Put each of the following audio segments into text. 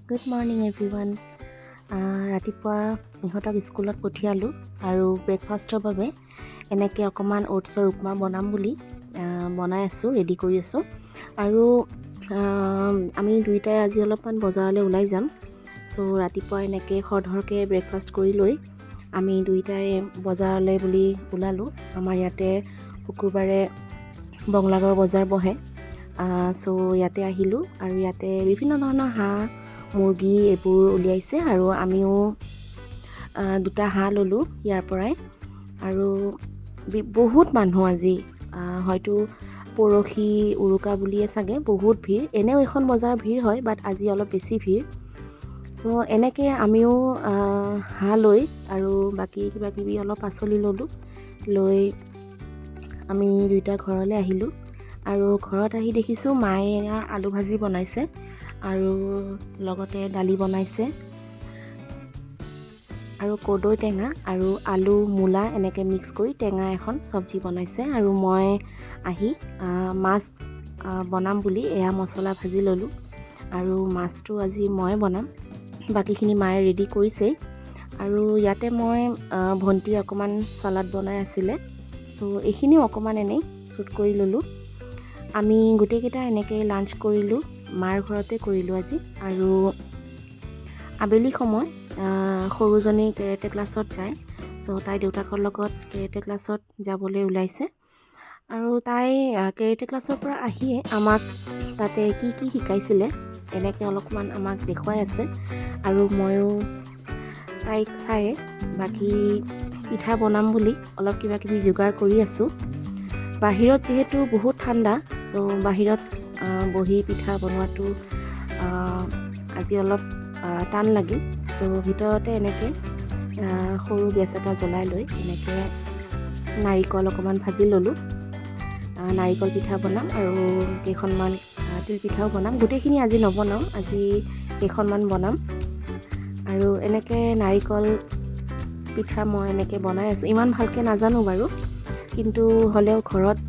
Good morning, everyone. ৰাতিপুৱা ইহঁতক স্কুলত পঠিয়ালোঁ আৰু ব্ৰেকফাষ্টৰ বাবে এনেকৈ অকণমান অ'টছৰ উপমা বনাম বুলি বনাই আছোঁ, ৰেডি কৰি আছোঁ। আৰু আমি দুয়োটাই আজি অলপমান বজাৰলৈ ওলাই যাম। চ' ৰাতিপুৱা এনেকৈ খৰধৰকৈ ব্ৰেকফাষ্ট কৰি লৈ আমি দুয়োটাই বজাৰলৈ বুলি ওলালোঁ। আমাৰ ইয়াতে শুকুৰবাৰে বংলাগড় বজাৰ বহে। চ' ইয়াতে আহিলোঁ আৰু ইয়াতে বিভিন্ন ধৰণৰ হাঁহ, মুৰ্গী এইবোৰ উলিয়াইছে আৰু আমিও দুটা হাঁহ ল'লোঁ ইয়াৰ পৰাই। আৰু বহুত মানুহ আজি, হয়তো পৰহি উৰুকা বুলিয়ে চাগে বহুত ভিৰ। এনেও এইখন বজাৰ ভিৰ হয়, বাট আজি অলপ বেছি ভিৰ। চ' এনেকৈ আমিও হাঁহ লৈ আৰু বাকী কিবা কিবি অলপ পাচলি ল'লোঁ। লৈ আমি দুয়োটা ঘৰলৈ আহিলোঁ আৰু ঘৰত আহি দেখিছোঁ মায়ে এয়া আলু ভাজি বনাইছে আৰু লগতে দালি বনাইছে আৰু কৰ্দৈ টেঙা আৰু আলু, মূলা এনেকৈ মিক্স কৰি টেঙা এখন চব্জি বনাইছে। আৰু মই আহি মাছ বনাম বুলি এয়া মছলা ভাজি ল'লোঁ আৰু মাছটো আজি মই বনাম, বাকীখিনি মায়ে ৰেডি কৰিছেই। আৰু ইয়াতে মই ভণ্টি অকণমান চালাড বনাই আছিলে, চ' এইখিনিও অকণমান এনেই শ্বুট কৰি ল'লোঁ। আমি গোটেইকেইটা এনেকৈ লাঞ্চ কৰিলোঁ, মাৰ ঘৰতে কৰিলোঁ আজি। আৰু আবেলি সময়ত সৰুজনী কেৰেটে ক্লাছত যায়, চ' তাই দেউতাকৰ লগত কেৰেটে ক্লাছত যাবলৈ ওলাইছে। আৰু তাই কেৰেটে ক্লাছৰ পৰা আহিয়ে আমাক তাতে কি কি শিকাইছিলে এনেকৈ অলপমান আমাক দেখুৱাই আছে। আৰু ময়ো তাইক চাই বাকী পিঠা বনাম বুলি অলপ কিবা কিবি যোগাৰ কৰি আছোঁ। বাহিৰত যিহেতু বহুত ঠাণ্ডা, চ' বাহিৰত বহি পিঠা বনোৱাটো আজি অলপ টান লাগিল। চ' ভিতৰতে এনেকৈ সৰু গেছ এটা জ্বলাই লৈ এনেকৈ নাৰিকল অকণমান ভাজি ল'লোঁ। নাৰিকল পিঠা বনাম আৰু কেইখনমান তিল পিঠাও বনাম। গোটেইখিনি আজি নবনাওঁ, আজি কেইখনমান বনাম। আৰু এনেকৈ নাৰিকল পিঠা মই এনেকৈ বনাই আছোঁ। ইমান ভালকৈ নাজানো বাৰু, কিন্তু হ'লেও ঘৰত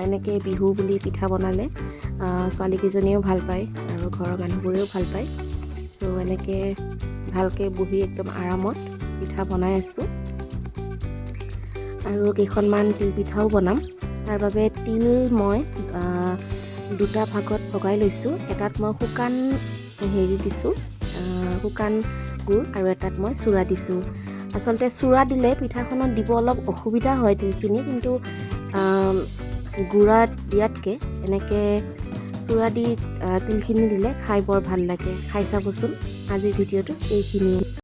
এনেকৈ বিহু বুলি পিঠা বনালে ছোৱালীকেইজনীয়েও ভাল পায় আৰু ঘৰৰ মানুহবোৰেও ভাল পায়। চ' এনেকৈ ভালকৈ বহি একদম আৰামত পিঠা বনাই আছোঁ। আৰু কেইখনমান তিল পিঠাও বনাম। তাৰ বাবে তিল মই দুটা ভাগত ভগাই লৈছোঁ। এটাত মই শুকান হেৰি দিছোঁ, শুকান গুড়, আৰু এটাত মই চূড়া দিছোঁ। আচলতে চূড়া দিলে পিঠাখনত দিব অলপ অসুবিধা হয় তিলখিনি, কিন্তু গুড়া দিয়াতকৈ এনেকৈ চূড়া দি তিলখিনি দিলে খাই বৰ ভাল লাগে। খাই চাবচোন। আজিৰ ভিডিঅ'টো এইখিনিয়ে।